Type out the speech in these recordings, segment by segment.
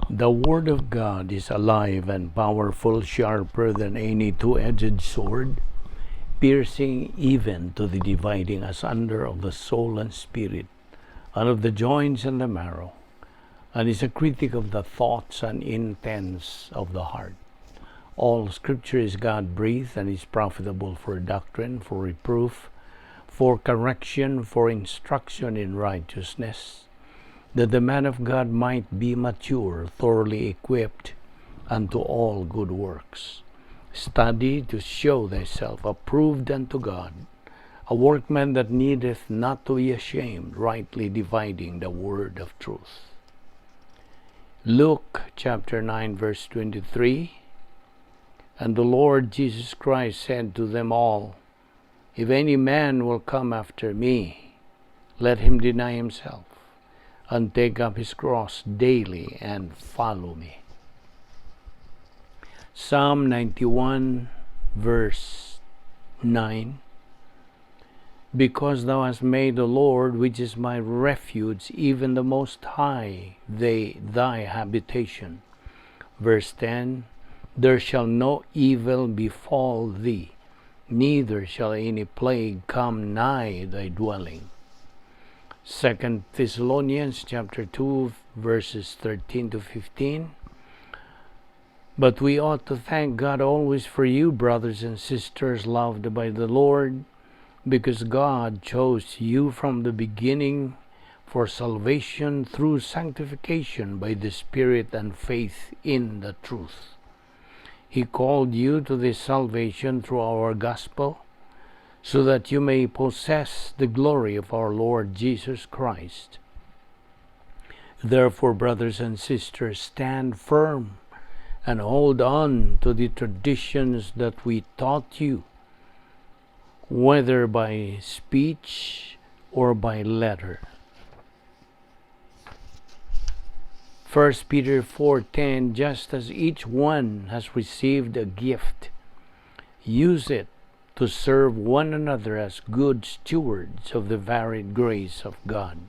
The Word of God is alive and powerful, sharper than any two-edged sword, piercing even to the dividing asunder of the soul and spirit, and of the joints and the marrow, and is a critic of the thoughts and intents of the heart. All Scripture is God breathed and is profitable for doctrine, for reproof, for correction, for instruction in righteousness, that the man of God might be mature, thoroughly equipped unto all good works. Study to show thyself approved unto God, a workman that needeth not to be ashamed, rightly dividing the word of truth. Luke chapter 9 verse 23. And the Lord Jesus Christ said to them all, "If any man will come after me, let him deny himself and take up his cross daily and follow me." Psalm 91 verse 9. Because thou hast made the Lord, which is my refuge, even the Most High, thy habitation. Verse 10. There shall no evil befall thee, neither shall any plague come nigh thy dwelling. 2 Thessalonians chapter 2 verses 13 to 15. But we ought to thank God always for you, brothers and sisters loved by the Lord, because God chose you from the beginning for salvation through sanctification by the Spirit and faith in the truth. He called you to this salvation through our gospel, so that you may possess the glory of our Lord Jesus Christ. Therefore, brothers and sisters, stand firm and hold on to the traditions that we taught you, whether by speech or by letter. 1 Peter 4:10. Just as each one has received a gift, use it to serve one another as good stewards of the varied grace of God.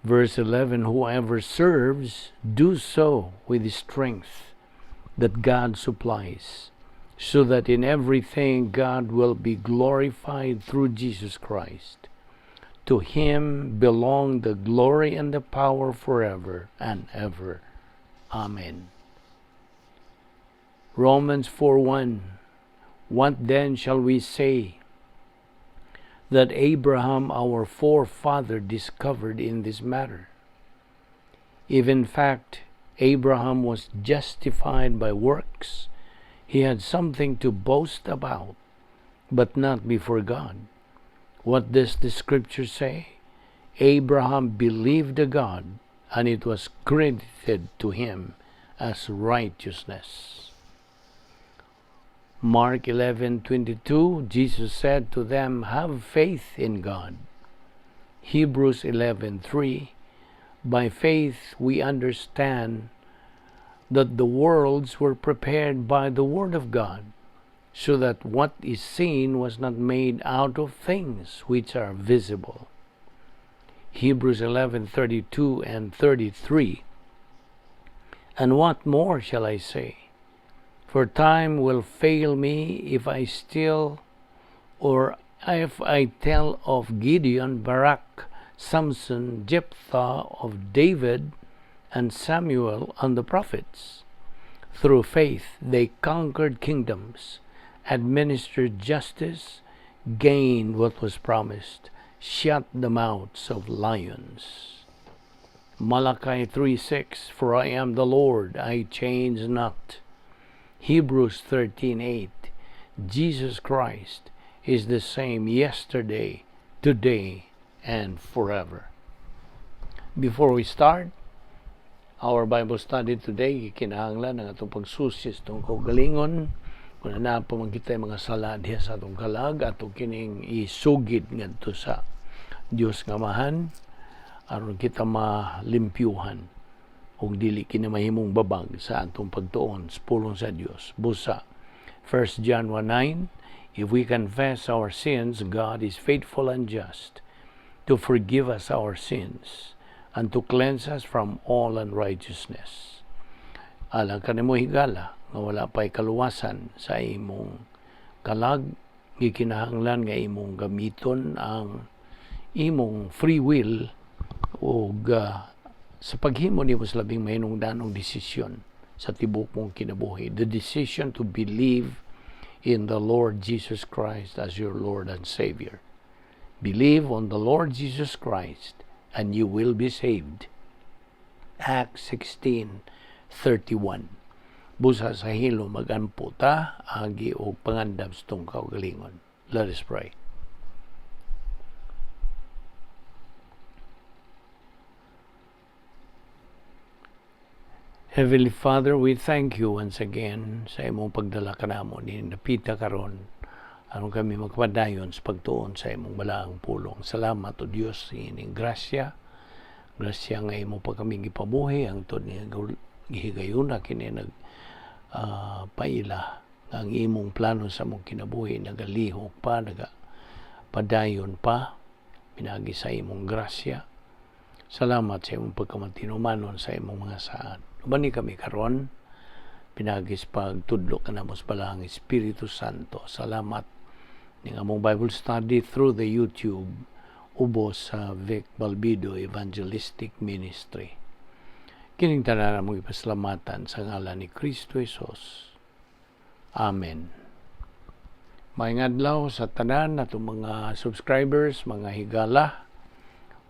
Verse 11. Whoever serves, do so with the strength that God supplies, so that in everything God will be glorified through Jesus Christ. To him belong the glory and the power forever and ever. Amen. Romans 4:1. What then shall we say that Abraham our forefather discovered in this matter? If in fact Abraham was justified by works, he had something to boast about, but not before God. What does the Scripture say? Abraham believed God, and it was credited to him as righteousness. Mark 11:22. Jesus said to them, "Have faith in God." Hebrews 11:3. By faith we understand that the worlds were prepared by the word of God, so that what is seen was not made out of things which are visible. Hebrews 11:32 and 33. And what more shall I say? For time will fail me if I still, or if I tell of Gideon, Barak, Samson, Jephthah, of David, and Samuel, and the prophets. Through faith they conquered kingdoms, administered justice, gained what was promised, shut the mouths of lions. Malachi 3:6. For I am the Lord, I change not. Hebrews 13:8. Jesus Christ is the same yesterday, today, and forever. Before we start our Bible study today, kinahanglan ang atong pagsusi sa atong kaugalingon. Kung naa pa man kita mga sala diha sa atong kalag, ato kining isugid ngadto sa Dios nga Amahan aron kita malimpyuhan ug dili kini mahimong babag sa atong pagtuon sa pulong sa Dios. Busa 1 John 1:9. If we confess our sins, God is faithful and just to forgive us our sins and to cleanse us from all unrighteousness. Alang kanimo, higala, nga wala pa'y kaluwasan sa imong kalag, gikinahanglan nga imong gamiton ang imong free will ug sa paghimo nimo sa labing mahinungdanong desisyon sa tibok mong kinabuhi, the decision to believe in the Lord Jesus Christ as your Lord and Savior. Believe on the Lord Jesus Christ and you will be saved. Acts 16:31. Busa sa hilom, magampo ta agi og pangandam sa atong kaugalingon. Let us pray. Heavenly Father, we thank you once again sa imong pagdala kanamo ni napita karon aron kami magpadayon sa pagtuon sa imong balaang pulong. Salamat, O Dios, sa ining grasya. Grasya nga imo pa kami gipabuhi hangtod ni gihigayuna kini nag paila nga ang imong plano sa among kinabuhi nagalihok pa, naga padayon pa pinagi sa imong grasya. Salamat sa imong pagkamatinumanon sa imong mga saad. Ubani kami karon pinagi sa pagtudlo kanamo sa Balaang Espiritu Santo. Salamat ning among Bible study through the YouTube ubos sa Vic Balbido Evangelistic Ministry. Kining tanan among ipasalamatan sa ngalan ni Kristo Jesus. Amen. Maayong adlaw sa tanan natong mga subscribers, mga higala,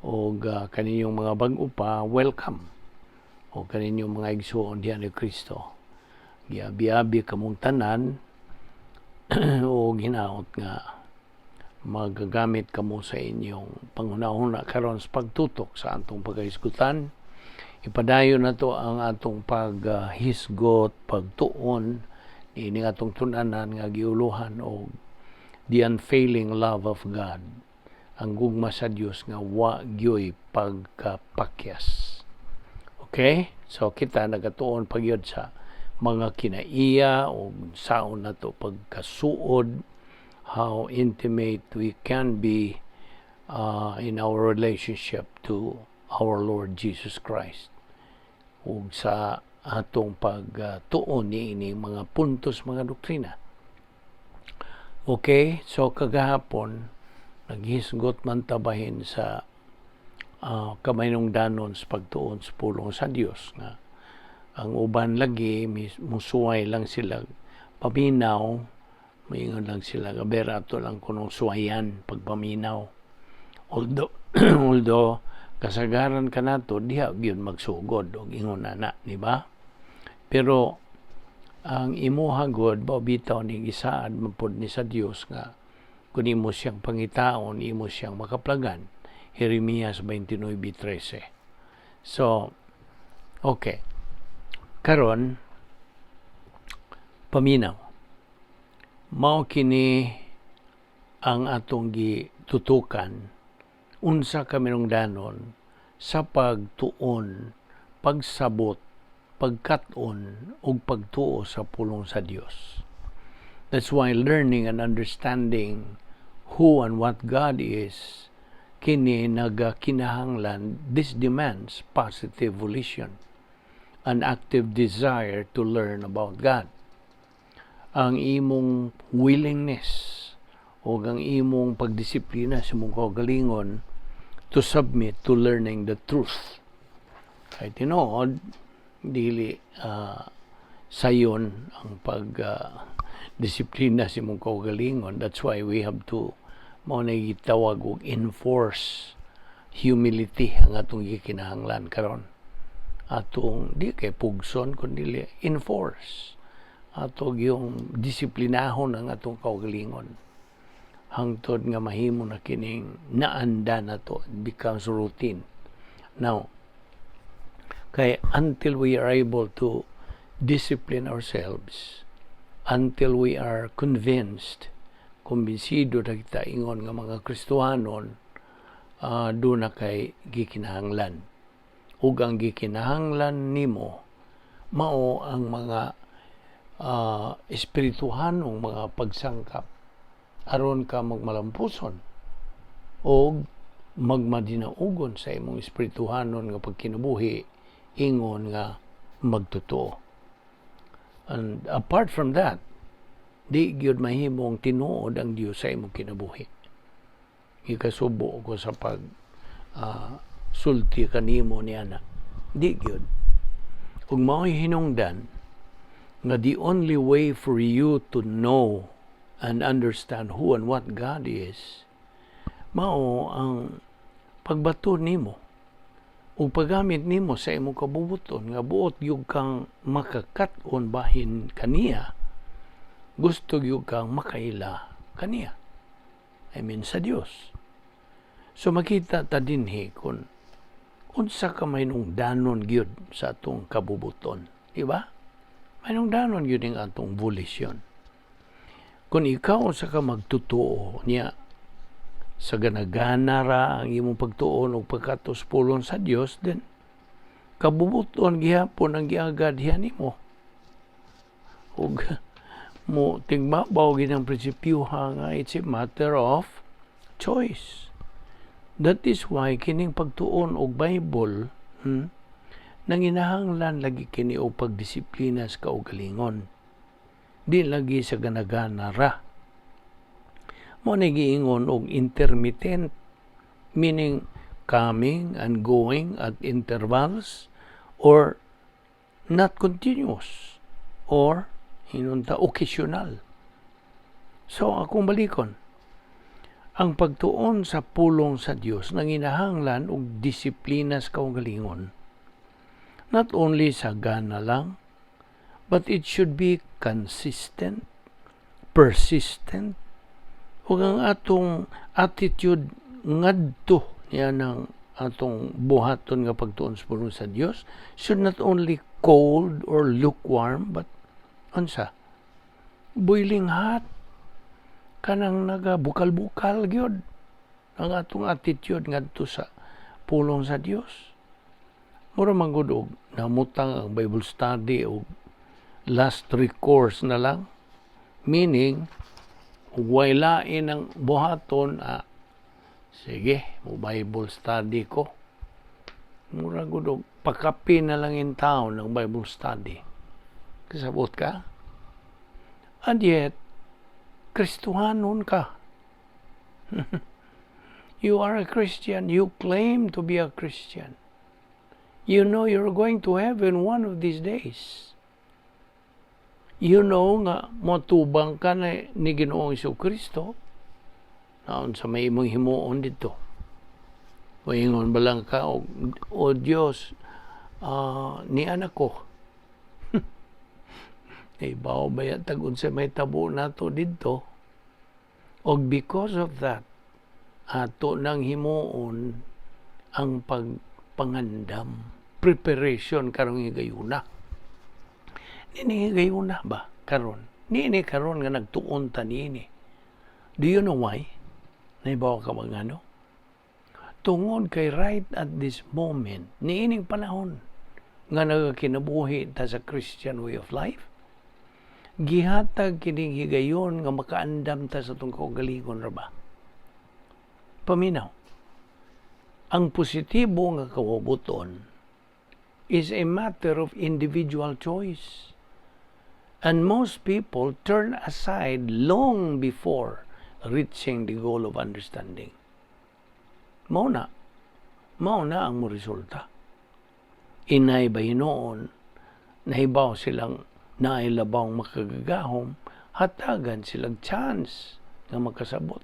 o kaninyong mga bag-o pa, welcome. O kaninyong mga igsuon diha ni Kristo. Giabi-abi kamong tanan o ginaot nga magagamit kamo sa inyong panghuna-huna karon sa pagtutok sa atong pagkahisgutan. Ipadayon na to ang atong paghisgot, pagtuon, ini atong tun-anan nga giuluhan og the unfailing love of God. Ang gugma sa Dios nga wa gyoy pagkapakyas. Okay? So kita nagatuon pagyud sa mga kinaiya o saon na to pagkasuod, how intimate we can be in our relationship to our Lord Jesus Christ ug sa atong pagtuon ni ini mga puntos, mga doktrina. Okay, so kagahapon naghisgot man ta bahin sa kamahinungdanon sa pagtuon sa pulong sa Dios nga ang uban lagi musuway lang sila paminaw, moingon lang sila aber ato lang kunong suwayan pagpaminaw, although kasagaran kanato diha gyud magsugod og ingon ana, di ba? Pero ang imuha gud bao bitaw ni gisaad man pod ni sa Dios nga kung imo siyang pangitaon, imo siyang makaplagan. Jeremias 29:13. So okay, karon paminaw, mao kini ang atong gitutukan, unsa kaminungdanon sa pagtuon, pagsabot, pagkat-on ug pagtuo sa pulong sa Dios. That's why learning and understanding who and what God is kini nagakinahanglan. This demands positive volition, an active desire to learn about God. Ang imong willingness o ang imong pagdisiplina sa imong kaugalingon to submit to learning the truth. Kay tinuod, dili sayon ang pag disiplina sa imong kaugalingon. That's why we have to, mao na gitawag og enforce humility ang atong gikinahanglan karon. Atong di kay pugson kundi enforce ato yung disiplinahon ang atong kaugalingon hangtod nga mahimo na kining naanda na to, it becomes routine now. Kay until we are able to discipline ourselves, until we are convinced, kumbinsido na kita ingon nga mga Kristohanon, do na kay gikinahanglan ug ang gikinahanglan nimo mao ang mga espirituhanong mga pagsangkap aron ka magmalampuson og Magmadinaugon sa imong espirituhanon nga pagkinabuhi ingon nga magtotoo. And apart from that, di gyud mahimong tinuod ang Dios sa imong kinabuhi. Ikasubo ko sa pag sulti kanimo niana. Di gyud. Ug mao'y hinungdan nga the only way for you to know and understand who and what God is mao ang pagbato nimo ug paggamit nimo sa imong kabubuton nga buot gyud kang makakat-on bahin kaniya, gusto gyud kang makaila kaniya, I mean, sa Dios. So makita ta dinhi kung unsa ka mahinungdanon gyud sa atong kabubuton, di ba? Mahinungdanon gyud ang atong volition. Kung ikaw usa ka magtotoo niya, sa ganagana ra ang imong pagtuon og pagkatos pulong sa Dios, then kabubuton gihapon ang giagad diha nimo ug mo tigmabaw gid ang prinsipyoha nga it's a matter of choice. That is why kining pagtuon og Bible, nanginahanglan lagi kini og pagdisiplina sa kaugalingon, di lagi sa ganagana ra. Mo ni giingon og intermittent, meaning coming and going at intervals or not continuous or hinunta occasional. So akong balikon, ang pagtuon sa pulong sa Dios nanginahanglan og disiplina sa kaugalingon. Not only sa gana lang, but it should be consistent, persistent, ug ang atong attitude ngadto niya ng atong buhaton nga pagtuon sa pulong sa Dios should not only cold or lukewarm, but unsa, boiling hot, kanang naga bukal-bukal gyud ang atong attitude ngadto sa pulong sa Dios. Mura man gud og namutang ang Bible study og last recourse na lang, meaning ug way lain ang buhaton, ah, sige, mo Bible study ko. Mura gud og pakapi na lang in town ng Bible study. Kasabot ka? And yet, Kristohanon ka. You are a Christian. You claim to be a Christian. You know you're going to heaven one of these days. You know nga motubang ka na ni Ginoong Kristo. Naon sa may imong himuon dito? Moingon ba lang ka, "O Diyos, ni anak ko"? Ibaw ba tag unsa may tabo nato didto? Og because of that, ato nang himuon ang pagpangandam, preparation karong higayuna. Nini higayuna ba karon? Niini karon nga nagtuon ta niini. Do you know why? Naibaw ka mga ano? Tungod kay right at this moment, niining panahon nga nagakinabuhi ta sa Christian way of life, gihatag kining higayon nga makaandam ta sa atong kaugalingon ra ba. Paminaw. Ang positibo nga kabubuton is a matter of individual choice. And most people turn aside long before reaching the goal of understanding. Mao na. Mao na ang mo resulta. Inay ba hinoon, nahibaw silang naay labawng makagagahom, hatagan silang chance nga makasabot.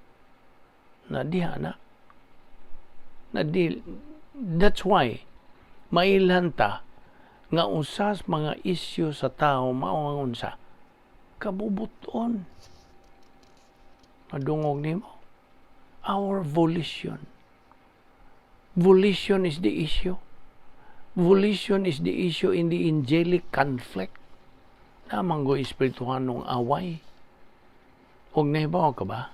Na diha na. Na di, that's why mailhan ta nga usas mga isyu sa tao mao ang unsa, kabubuton. Madungog nimo, our volition. Volition is the issue. Volition is the issue in the angelic conflict namang go espirituhanong away. Og nahibaw ka ba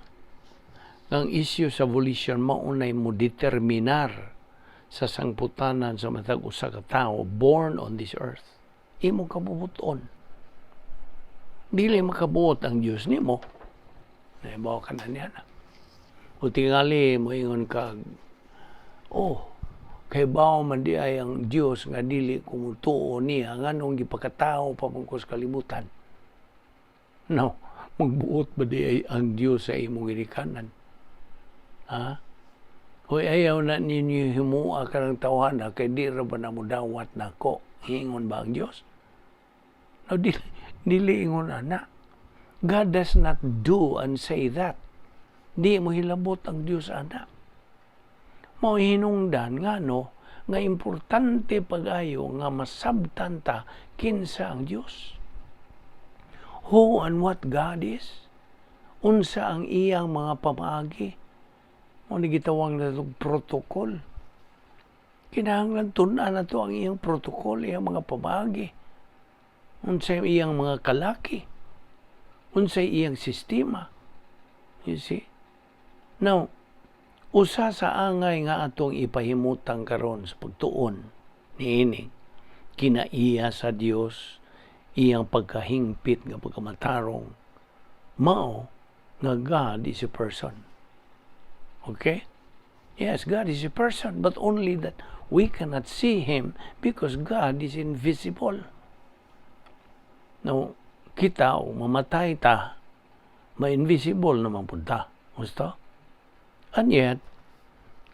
ang issue sa volition maunay mo determinar sa sangputanan sa matag usa ka tawo born on this earth? Imo kabubuton. Dili makabuot ang Dios nimo. Nahibaw ka na niya na. O tingali moingon ka Oh, kay bao man di ay ang Dios nga dili kumutuo niya, nganong gipakatao pa man ko sa kalibutan? No, magbuot ba di ay ang Dios sa imong ginikanan? Ha? Hoy, ayaw na ninyo himua kanang tawhana kay di ra ba na mo dawat nako? Ingon ba ang Dios? No, dili, dili ingon ana. God does not do and say that. Di mo hilabot ang Dios ana. Mao hinungdan nga no nga importante pag-ayo nga masabtan ta kinsa ang Dios. Who and what God is. Unsa ang iyang mga pamaagi. Mao ni gitawag na protocol. Kinahanglan tun-an nato ang iyang protocol, iyang mga pamaagi. Unsa iyang mga kalaki. Unsa iyang sistema. You see? Now, usa sa angay nga atong ipahimutang karon sa pagtuon niini, kinaiya sa Dios, iyang pagkahingpit nga pagkamatarong, mao nga God is a person. Okay? Yes, God is a person, but only that we cannot see Him because God is invisible. Now, kita, o mamatay ta, ma-invisible naman punta. Gusto? And yet,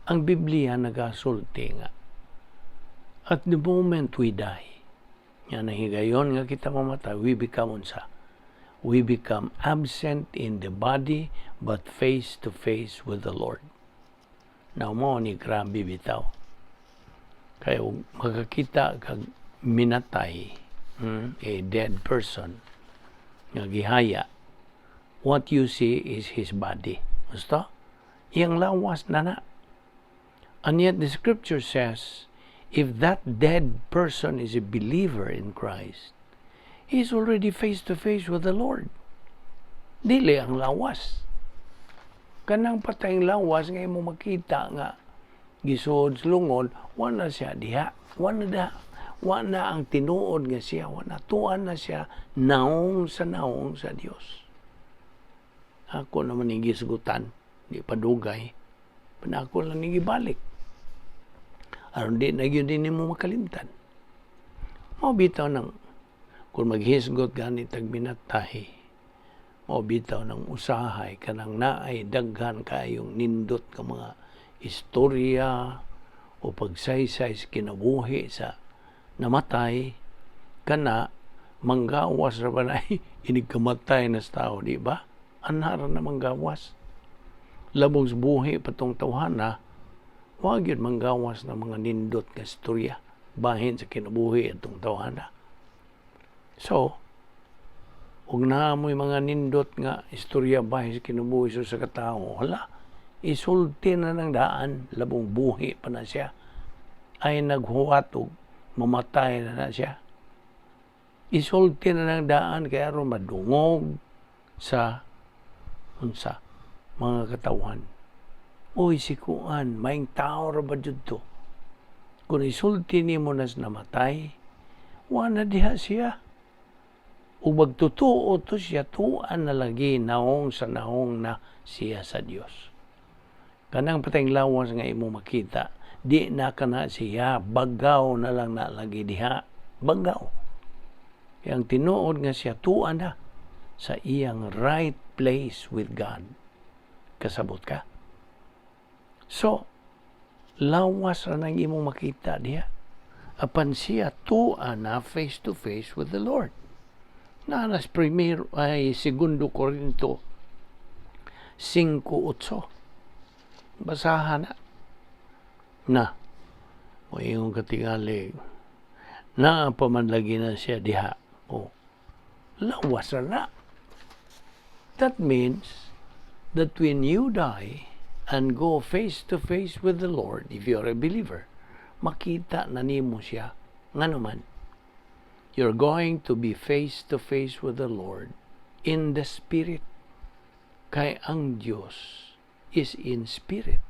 ang Biblia nagasulti nga, at the moment we die, nga nahigayon nga kita mamatay, we become unsa? We become absent in the body but face to face with the Lord. Now, mao ni grabe bitaw. Kaya makakita kag minatay, a dead person, nga gihaya, what you see is his body. Gusto? Iyang lawas na na. And yet the scripture says, if that dead person is a believer in Christ, he is already face to face with the Lord. Dili ang lawas. Kanang patayng lawas nga imo makita nga gisuod sa lungod, wala siya diha. Wala na, wala ang tinuod nga siya, wala tuan na siya naong sa naong sa Dios. Ako naman ni gisgutan, di pa dugay. Panako lang ni gibalik. Aron di na gyud nimo makalimtan. Mao bitaw nang kung maghisgot gani tag minatay, mao bitaw ng usahay kanang naay daghan kayong nindot nga mga istorya o pagsaysay sa kinabuhi sa namatay, kana manggawas ra ba na inig kamatay na sa tao, di ba? Ana ra na manggawas. Labong sa buhi patong tawhana, wa gyud manggawas ng mga nindot nga istorya bahin sa kinabuhi atong tawhana. So, ug naa mo'y mga nindot nga istorya bahin sa kinabuhi sa katao, hala, isulti na ng daan, labong buhi pa na siya. Ay naghuwat og mamatay na na siya. Isulti na ng daan kaya aron madungog sa unsa mga katawhan. Uy, si Kuan, maing tao ra ba jud to? Kung isulti nimo nas namatay, wa na diha siya. Ug magtotoo to siya, tuan na lagi naong sa naong na siya sa Dios. Kanang patayng lawas nga imo makita, di na kana siya, bagaw na lang na lagi diha. Bagaw. Yang tinuod nga siya, tuan na sa iyang right place with God. Kasabot ka? So, lawas ra nang imong makita diha. Apan siya tua na face to face with the Lord. Nanas primero ay segundo Corinto 5:8. Basahan na. Na. O iyong katingali. Naa pa man lagi na siya diha. O, lawas ra na. That means that when you die and go face to face with the Lord, if you're a believer, makita na nimo siya. Nga naman, you're going to be face to face with the Lord in the Spirit. Kay ang Diyos is in Spirit.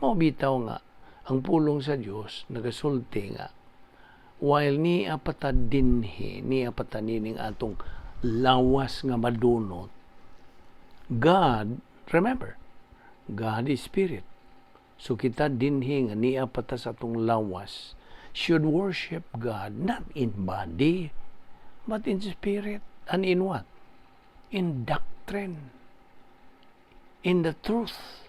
Mao bitaw nga, ang pulong sa Diyos nagasulti nga, while niya pata dinhi, niya pata nining atong lawas nga madunot, God, remember, God is Spirit. So kita dinhi nga nia pa ta sa atong lawas should worship God not in body but in spirit and in what? In doctrine. In the truth.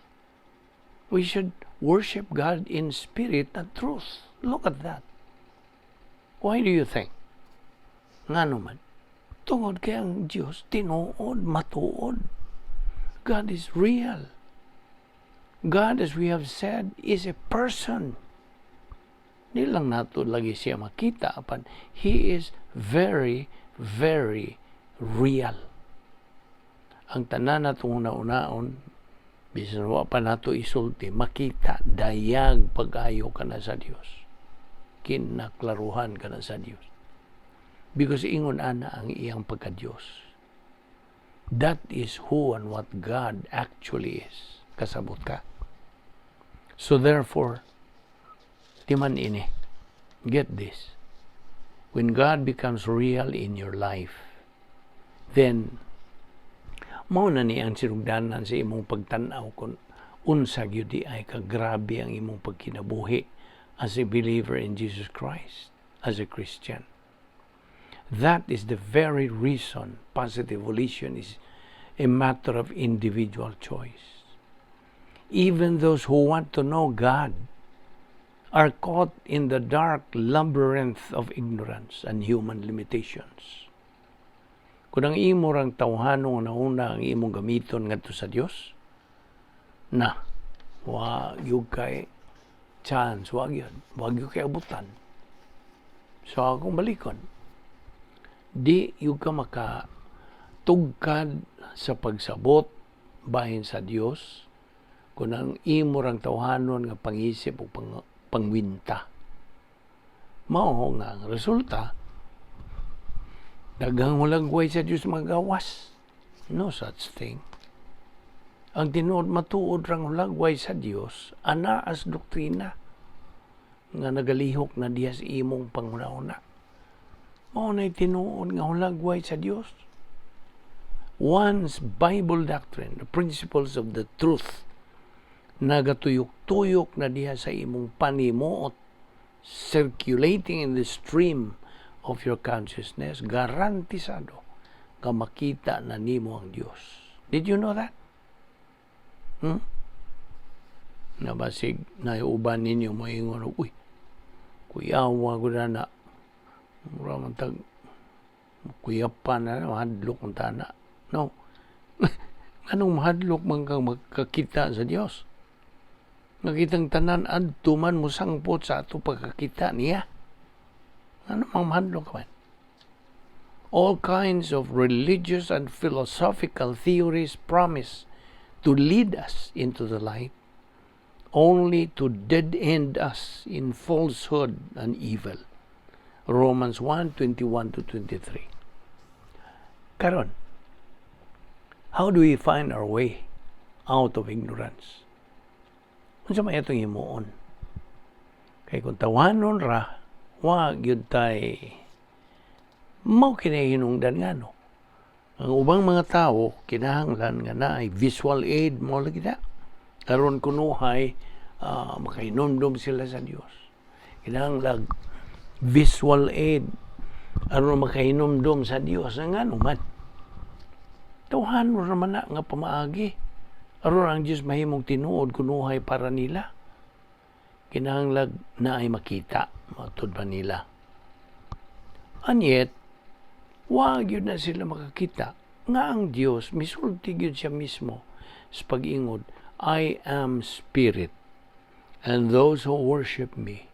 We should worship God in spirit and truth. Look at that. Why do you think? Ngano man? Tungod kay ang Diyos tinuod, matuod. God is real. God, as we have said, is a person. Di lang nato lagi siya makita, apan He is very, very real. Ang tanan natong una-unaon, bisan wa pa nato isulti, makita, dayag pag-ayo ka na sa Dios. Kinaklaruhan ka na sa Dios. Because ingon ana ang iyang pagka-Diyos. That is who and what God actually is. Kasabot ka? So therefore, timan ini, get this. When God becomes real in your life, then mao na ni ang sinugdanan sa imong pagtan-aw kung unsa gyud diay kagrabe ang imong pagkinabuhi as a believer in Jesus Christ, as a Christian. That is the very reason positive volition is a matter of individual choice. Even those who want to know God are caught in the dark labyrinth of ignorance and human limitations. Kung ang imo rang tawhanong nauna ang imong gamiton ngadto sa Dios, na wa gyud kay chance, wa gyud, wa gyud kay abutan. So akong balikon, di gyud ka maka tugkad sa pagsabot bahin sa Dios kung ang imo rang tawhanon nga pangisip o pangwinta. Mao nga ang resulta, daghang hulagway sa Dios magawas. No such thing. Ang tinuod matuod rang hulagway sa Dios ana as doktrina nga nagalihok na diha sa imong panghuna-huna. Mao na'y tinuod nga hulagway sa Dios. Once Bible doctrine, the principles of the truth, nagatuyok-tuyok na diha sa imong panimuot, circulating in the stream of your consciousness, garantisado nga makita na nimo ang Dios. Did you know that? Hmm? Nabasig na uban ninyo moingon, "Uy, kuyawa ko na na, mura man tag kuyapan na, mahadlok ang tana." No. Anong mahadlok man kang magkakita sa Dios? Nakitang tanan adto man mo sangpot sa ato pagkakita niya. Ano mang mahadlok ka man? All kinds of religious and philosophical theories promise to lead us into the light, only to dead end us in falsehood and evil. Romans 1:21 to 23. Karon, how do we find our way out of ignorance? Unsa may atong himuon? Kay kung tawhanon ra, wa gyud tay mao kini hinungdan ngano. Ang ubang mga tao kinahanglan nga naay visual aid mo lagi na. Karon kunuhay makahinumdum sila sa Dios. Kinahanglan visual aid aron makahinumdum sa Dios. Nga ngano man? Tawhanon ra man na nga pamaagi. Aron ang Dios mahimong tinuod kunuhay para nila. Kinahanglan naay makita matud ba nila. And yet, wa gyud na sila makakita nga ang Dios misulti gyud siya mismo sa pag-ingod, "I am spirit, and those who worship me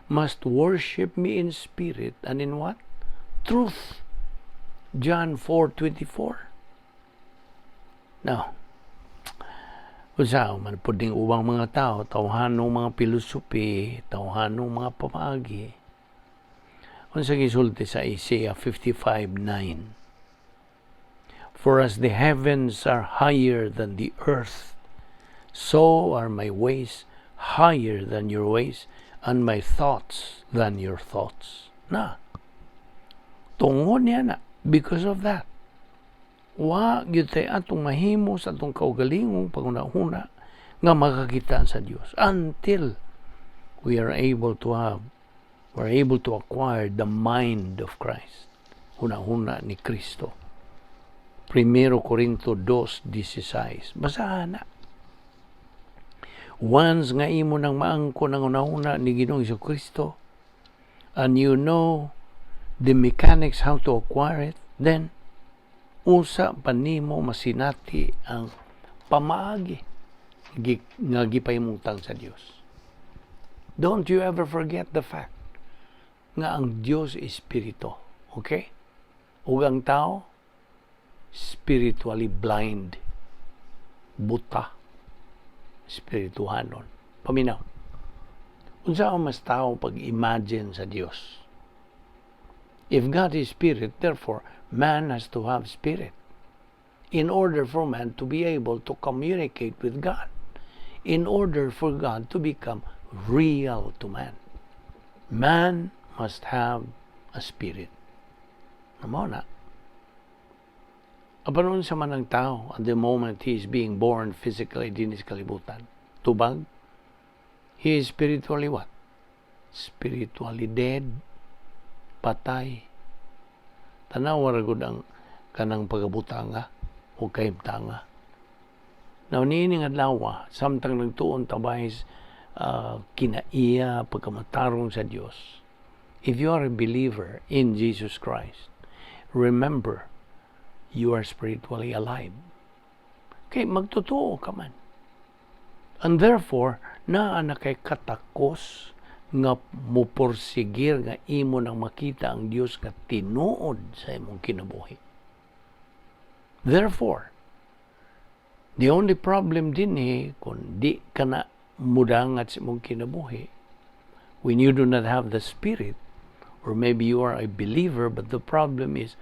must worship me in spirit and in what? Truth." John 4:24. Now, usa man pud ning ubang mga tao, tawhanong mga pilosopi, tawhanong mga pamaagi. Unsa gisulti sa Isaiah 55:9? "For as the heavens are higher than the earth, so are my ways higher than your ways, and my thoughts than your thoughts." Na, tungod niya na, because of that, wa gyud tay atong mahimo sa atong kaugalingong panghuna-huna Nga makakita sa Dios until we are able to have we're able to acquire the mind of Christ. Huna-huna ni Kristo. Primero Corinto 2:16. Basahan na. Once nga imo nang maangko ng huna-huna ni Ginoong Kristo and you know the mechanics how to acquire it, then usa pa nimo masinati ang pamaagi nga gipahimutang sa Dios. Don't you ever forget the fact nga ang Dios espiritu. Okay? Ug ang tao spiritually blind. Buta. Espirituhanon. Paminaw. Unsa ang mas tao pag-imagine sa Dios? If God is spirit, therefore, man has to have spirit in order for man to be able to communicate with God, in order for God to become real to man. Man must have a spirit. Mao na. Apan unsa man ang tao at the moment he is being born physically dinhi sa kalibutan? Tubag? He is spiritually what? Spiritually dead. Patay. Tanawa ra gud ang kanang pagabutanga o kahimtanga. Now, niining adlaw, samtang nagtuon ta bay kinaiya, pagkamatarong sa Dios. If you are a believer in Jesus Christ, remember, you are spiritually alive. Kay magtotoo ka man. And therefore, naa na kay katakos nga muporsigir nga imo nang makita ang Dios nga tinuod sa imong kinabuhi. Therefore, the only problem dinhi kung di ka na mudangat sa imong kinabuhi, when you do not have the Spirit, or maybe you are a believer, but the problem is,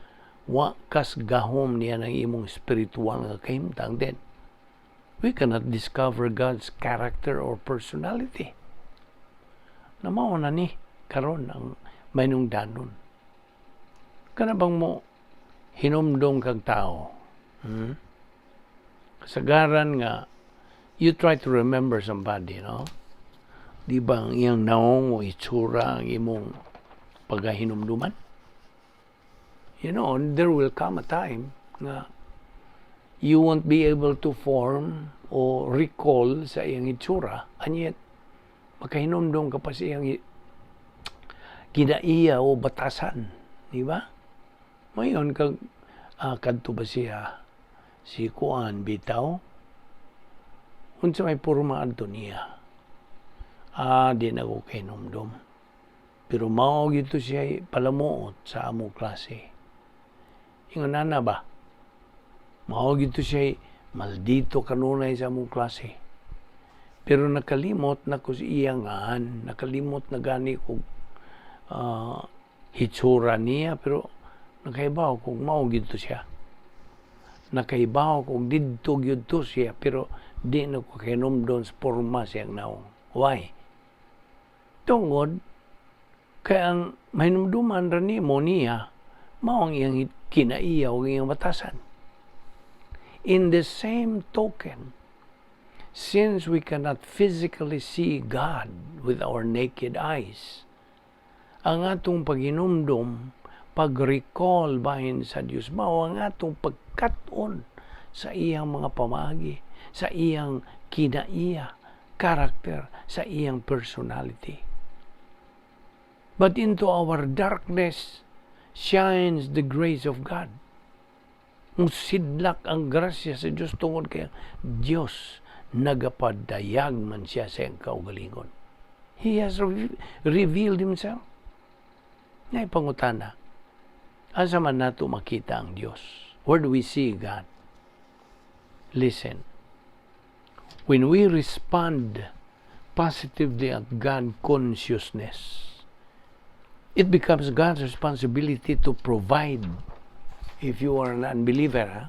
wa kas gahom niya ng imong spiritual nga kahimtang, then we cannot discover God's character or personality. Na mao na ni karon ang mainungdanon. Kana bang mo hinumdom kag tao? Kasagaran nga you try to remember somebody, no? Di ba ang iyang naong o itsura ang imong pagahinumduman? There will come a time nga you won't be able to form or recall sa iyang itsura, and yet makahinumdum ka pa sa iyang kinaiya o batasan, di ba? Mayon kag kadto ba siya si Kuan bitaw? Unsa may porma adto niya? Ah, di na ko kahinumdum. Pero mao gyud siya palamuot sa among klase. Ingon ana ba? Mao gyud siya maldito kanunay sa among klase. Pero nakalimot na ko sa iyang ngan, nakalimot na gani ko hitsura niya, pero nakahibaw kung mao gyud siya. Nakahibaw kung didto gyud to siya, pero di na ko kahinumdom sa porma siyang naong. Why? Tungod kay ang mahinumduman ra nimo niya mao ang iyang kinaiya o iyang batasan. In the same token, since we cannot physically see God with our naked eyes, ang atong paghinumdom, pag-recall bahin sa Dios, mao ang atong pagkat-on sa iyang mga pamaagi, sa iyang kinaiya, karakter, sa iyang personality. But into our darkness shines the grace of God. Musidlak ang grasya sa Diyos tungod kay Diyos nagapadayag man siya sa iyang kaugalingon. He has revealed Himself. Ngay pangutana, asa man nato makita ang Diyos? Where do we see God? Listen. When we respond positively at God consciousness, it becomes God's responsibility to provide. If you are an unbeliever, ha?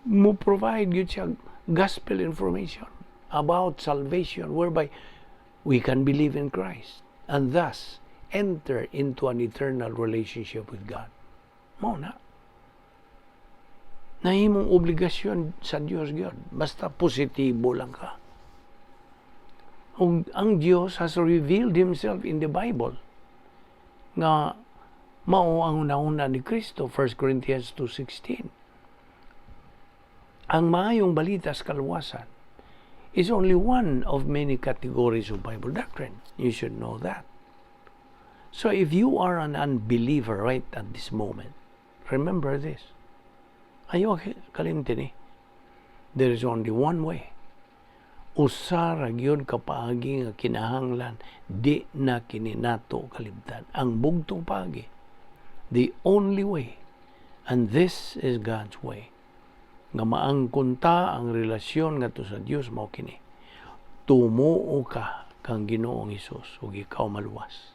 Mo provide yun siya gospel information about salvation whereby we can believe in Christ and thus enter into an eternal relationship with God. Mao na. Nahimong obligasyon sa Dios gyud. Basta positibo lang ka. Ug ang Dios has revealed Himself in the Bible nga mao ang hunahuna ni Kristo, 1 Corinthians 2:16. Ang maayong balita sa kaluwasan is only one of many categories of Bible doctrine. You should know that. So if you are an unbeliever right at this moment, remember this. Ayaw kalimti ni. There is only one way. Usa ra gyud ka paagi nga kinahanglan di na kini nato kalimtan. Ang bugtong paagi. The only way. And this is God's way. Nga maangkon ta ang relasyon ngadto sa Dios mao kini. Tumuo ka kang Ginoong Hesus ug ikaw maluwas.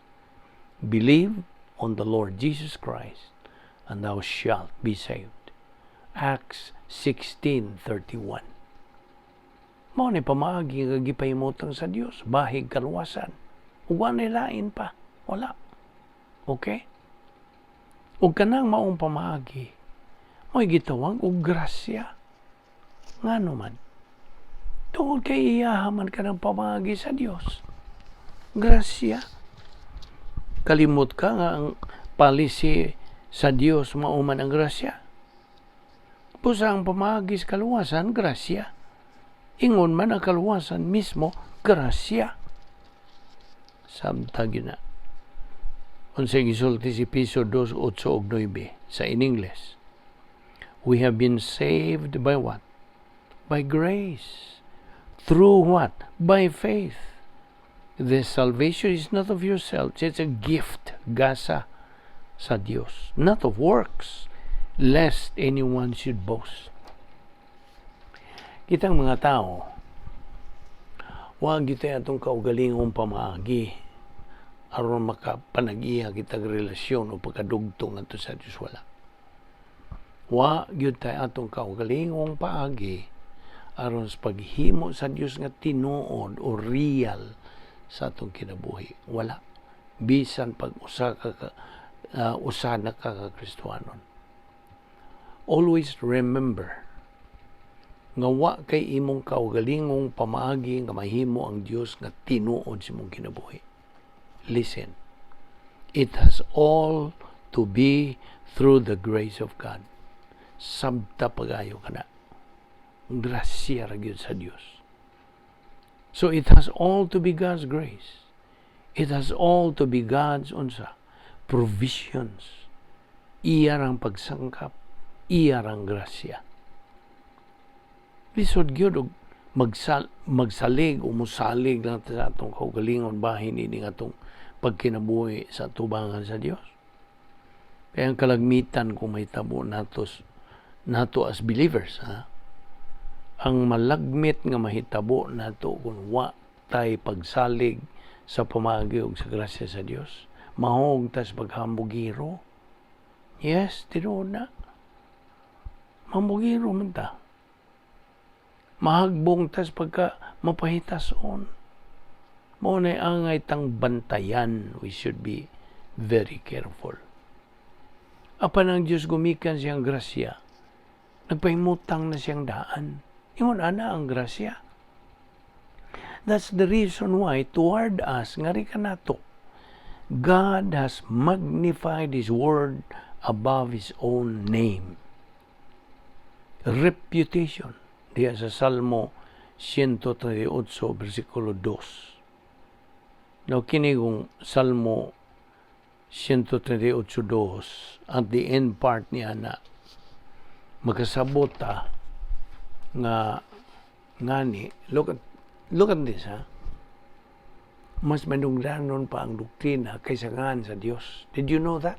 Believe on the Lord Jesus Christ and thou shalt be saved. Acts 16:31. Mao ni pamaagi nga gipahimutang sa Dios, bahig kaluwasan. Ug wa lain pa, wala. Okay? Ug kanang maong pamaagi, mo'y gitawag og grasya. Ngano man? Tungod kay iyaha man kanang pamaagi sa Dios. Grasya. Kalimot ka nga ang policy sa Dios mao man ang grasya. Busa ang pamaagi sa kaluwasan, grasya. Ingon man ang kaluwasan mismo, grasya. Samtang yun na. Unsay gisulti si Efeso 2, 8 ug 9 sa in English? We have been saved by what? By grace. Through what? By faith. This salvation is not of yourselves. It's a gift, gasa sa Dios. Not of works, lest anyone should boast. Kitang mga tao, wag kita atong kaugalingong pamaagi aron makapanag-iya kitag relasyon o pagkadugtong ngadto sa Dios, wala. Wa gyud tay atong kaugalingong paagi aron sa paghimo sa Dios nga tinuod o real sa atong kinabuhi. Wala. Bisan pag usa ka usa na ka ka Kristohanon. Always remember nga wa kay imong kaugalingong pamaagi nga mahimo ang Dios nga tinuod sa imong kinabuhi. Listen. It has all to be through the grace of God. Sabta pagayo ka na. Grasya ra gyud sa Dios. So it has all to be God's grace. It has all to be God's unsa provisions. Iya rang pagsangkap, iya rang grasya. Lisod gyud og magsalig o musalig lang ta sa atong kaugalingon bahin ini nga atong pagkinabuhi sa tubangan sa Dios. Kaya ang kalagmitan kung may tabo nato as believers, ha? Ang malagmit nga mahitabo nato kung wa tay pagsalig sa pamaagi ug sa grasya sa Dios, mahog tas paghambugiro. Yes, tinuod na. Mambugiro man ta. Mahagbong tas pagka mapahitason. Mao na angay tang bantayan. We should be very careful. Apan ang Diyos gumikan siyang grasya, nagpahimutang na siyang daan. Ingon ana ang grasya. That's the reason why toward us, ngari ka nato, God has magnified His word above His own name. Reputation. Diya sa Salmo 138, versikulo 2. Now, kini kung Salmo 138.2, at the end part niya na, makasabot ta nga ngani, look at this, ha, mas manungdanon pa ang doktrina kaysa ngan sa Dios. Did you know that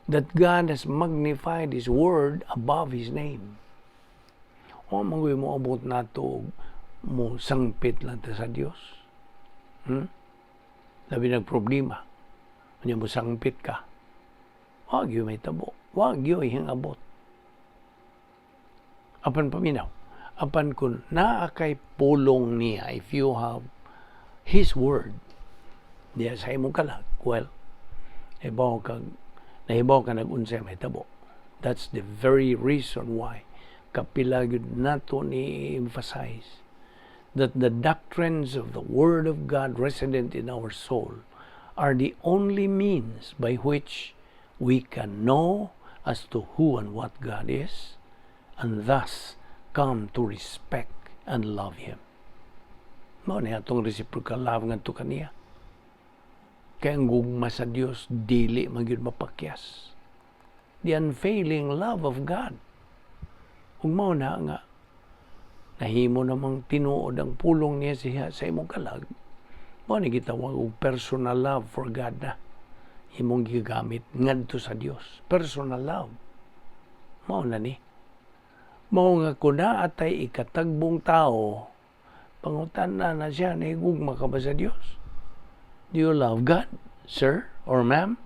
that God has magnified His word above His name? O manguy mo abot nato mo sangpit lang ta sa Dios? Labi nag problema. Unya mo sangpit ka. Wag yun may tabo. Wag yun hingabot. Apan paminaw. Apan kung naa kay pulong niya, if you have His word, diya sa imong kalag, well, nahibaw ka nag-unsay may tabo. That's the very reason why kapila gyud nato ni emphasize that the doctrines of the Word of God resident in our soul are the only means by which we can know as to who and what God is, and thus come to respect and love Him. Mao ni atong reciprocal love ngadto kaniya. Kay ang gugma sa Dios dili man gyud mapakyas. The unfailing love of God. Ug mao na nga nahimo namang tinuod ang pulong niya siya sa imong kalag. Mao ni gitawag og personal love for God na imong gigamit ngadto sa Dios. Personal love. Mao na ni. Mao nga kung naa tay ikatagbong tao, pangutan na siya, nahigugma ka ba sa Dios? Do you love God, sir or ma'am?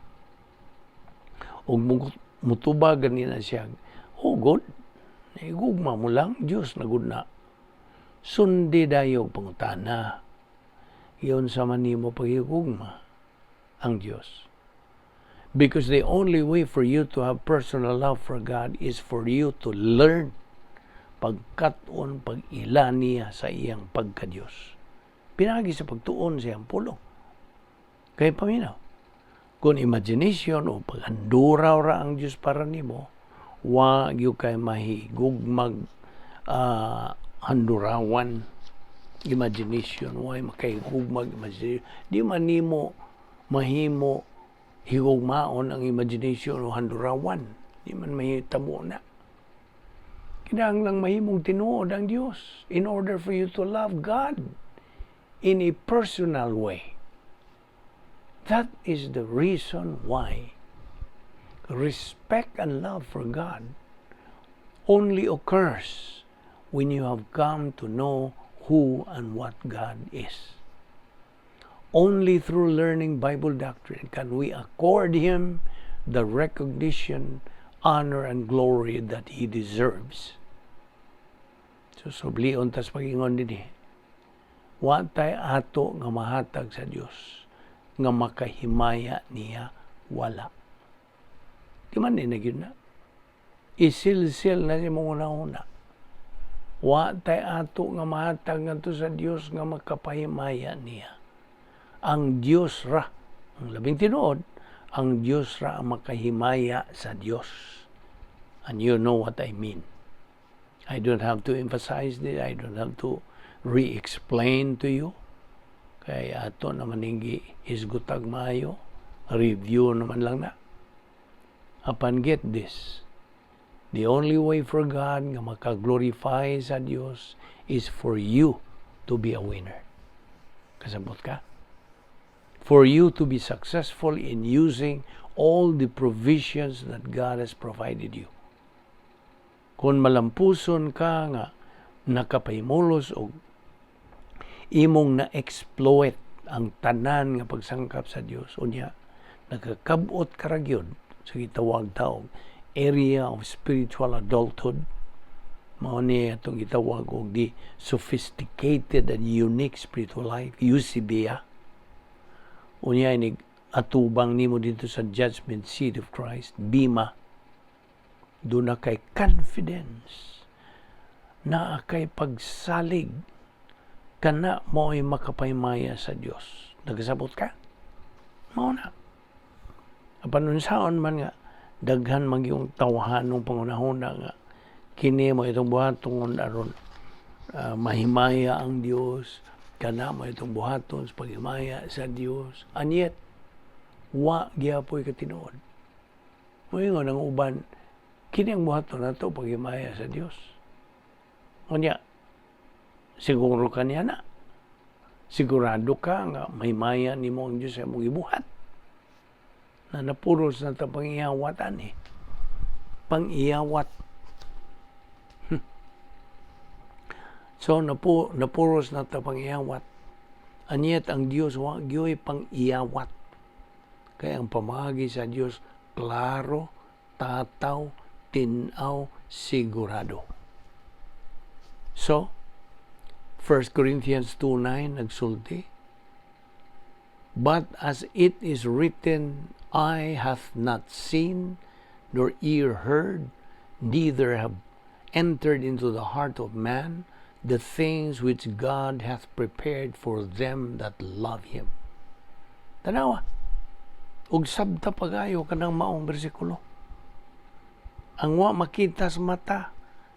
Ug mutubag gani na siya, "Oh, good. Nahigugma mo lang, Dios na gud na." Sundi dayo pangutana. Giunsa man nimo paghigugma ang Dios? Because the only way for you to have personal love for God is for you to learn pagkat-on, pag-ila niya sa iyang pagka-Diyos. Pinagi sa pagtuon sa iyang pulong. Kay paminaw, kung imagination o paghanduraw ra ang Diyos para nimo, wa gyud kay mahigugmag handurawan imagination, way makahigugmag imagination. Di man nimo mahimo higugmaon ang imagination o handurawan. Di man mahitabo na. Kinahanglang mahimong tinuod ang Dios in order for you to love God in a personal way. That is the reason why respect and love for God only occurs when you have come to know who and what God is. Only through learning Bible doctrine can we accord Him the recognition, honor, and glory that He deserves. So, sublion tas pag-ingon dinhi. Wa tay ato nga mahatag sa Dios nga makahimaya niya, wala. Di man ni na gyud na. Isilsil na si mong una-una. Wa tay ato nga mahatag ngadto sa Dios nga makapahimaya niya. Ang Dios ra, ang labing tinuod, ang Dios ra ang makahimaya sa Dios. And you know what I mean. I don't have to emphasize this. I don't have to re-explain to you. Kay ato naman ning hisgutag maayo. Review naman lang na. Apan get this. The only way for God nga makaglorify sa Dios is for you to be a winner. Kasabot ka? For you to be successful in using all the provisions that God has provided you. Kung malampuson ka nga nakapahimulos og imong na-exploit ang tanan nga pagsangkap sa Dios, unya nakakabot ka ra gyud sa gitawag taog area of spiritual adulthood, mao ni atong gitawag og the sophisticated and unique spiritual life, eusebeia. Unya inig atubang nimo dito sa judgment seat of Christ, bema, duna kay confidence, naa kay pagsalig, kana mo'y makapahimaya sa Dios. Nagasabot ka? Mao na. Apan unsaon man nga daghan man yung tawhanong pangunahuna nga kini mo itong buhaton aron mahimaya ang Dios, kana mo itong buhaton sa paghimaya sa Dios, and yet wa gihapoy katinuod. Moingon ang uban, kini ang buhaton nato paghimaya sa Dios. Unya siguro ka niya na, sigurado ka nga mahimaya nimo ang Dios sa imong gibuhat na napuros na ta pang-iyawatan eh. Pang-iyawat. So, napuros na ta pang-iyawat. And yet, ang Dios wa gyoy pang-iyawat. Kaya ang pamaagi sa Dios, klaro, tataw, tinaw, sigurado. So, 1 Corinthians 2:9 nagsulti, "But as it is written, eye hath not seen, nor ear heard, neither have entered into the heart of man the things which God hath prepared for them that love Him. Tanawa. Ug sabta pagayo kanang maong bersikulo. Ang wa makita sa mata,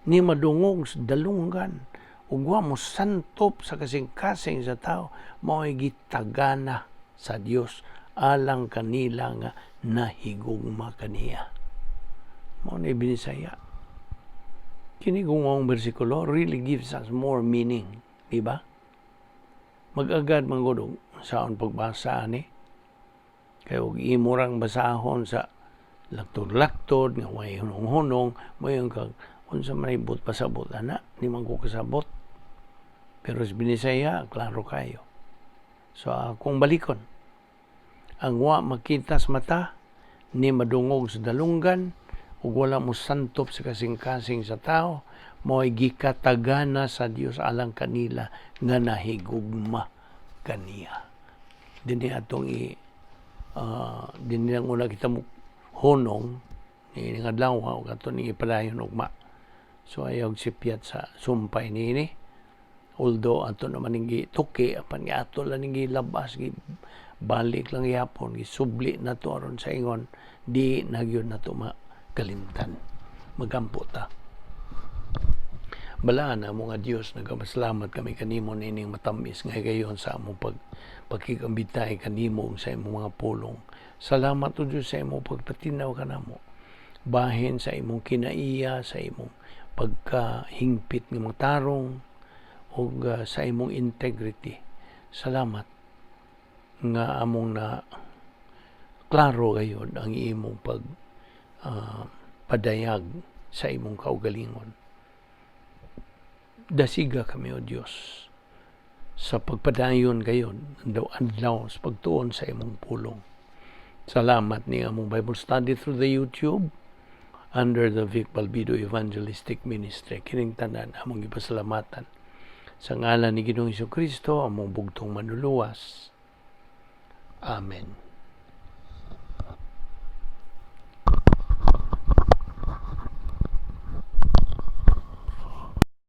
ni madungog sa dalunggan, ug wa mo santop sa kasing-kasing sa tao, mao'y gitagana sa Dios alang kanila nga nahigugma kaniya. Mao na Binisaya. Kini kung bersikulo really gives us more meaning, di ba? Mag-agad man gud og saon pagbasa ani. Kay og imo rang basahon sa laktod-laktod nga way hunong-hunong, moingon kag, "Unsa man ibot pasabot ana, di man ko kasabot." Pero sa Binisaya, klaro kayo. So akong balikon, ang wa makita sa mata, ni madungog sa dalunggan, ug wala mo santop sa kasing-kasing sa tao, mo'y gikatagana sa Dios alang kanila nga nahigugma kaniya. Dinhi atong i dinhi lang una kita mo hunong ni nga adlaw ug ato ning ipadayon ugma. So ayaw sipyat sa sumpay niini. Although ato naman ning gituki, apan nga ato lang ning gilabas, gi balik lang yapon, gisubli na to aron sa ingon di na gyud nato makalimtan. Magampo ta. Balaan amo nga Dios, nagapasalamat kami kanimo nining matamis nga higayon sa among pagkikambitay kanimo sa imong mga pulong. Salamat, O Dios, sa imong pagpatinaw kanamo. Bahin sa imong kinaiya, sa imong pagkahingpit nga mga tarong ug sa imong integrity. Salamat nga among na klaro gayud ang imong pag padayag sa imong kaugalingon. Dasiga kami, O Dios, sa pagpadayon gayon adlaw adlaw sa pagtuon sa imong pulong. Salamat ni among Bible study through the YouTube under the Vic Balbido Evangelistic Ministry. Kining tanan among gipasalamatan sa ngalan ni Ginoong Kristo, among bugtong manluluwas. Amen.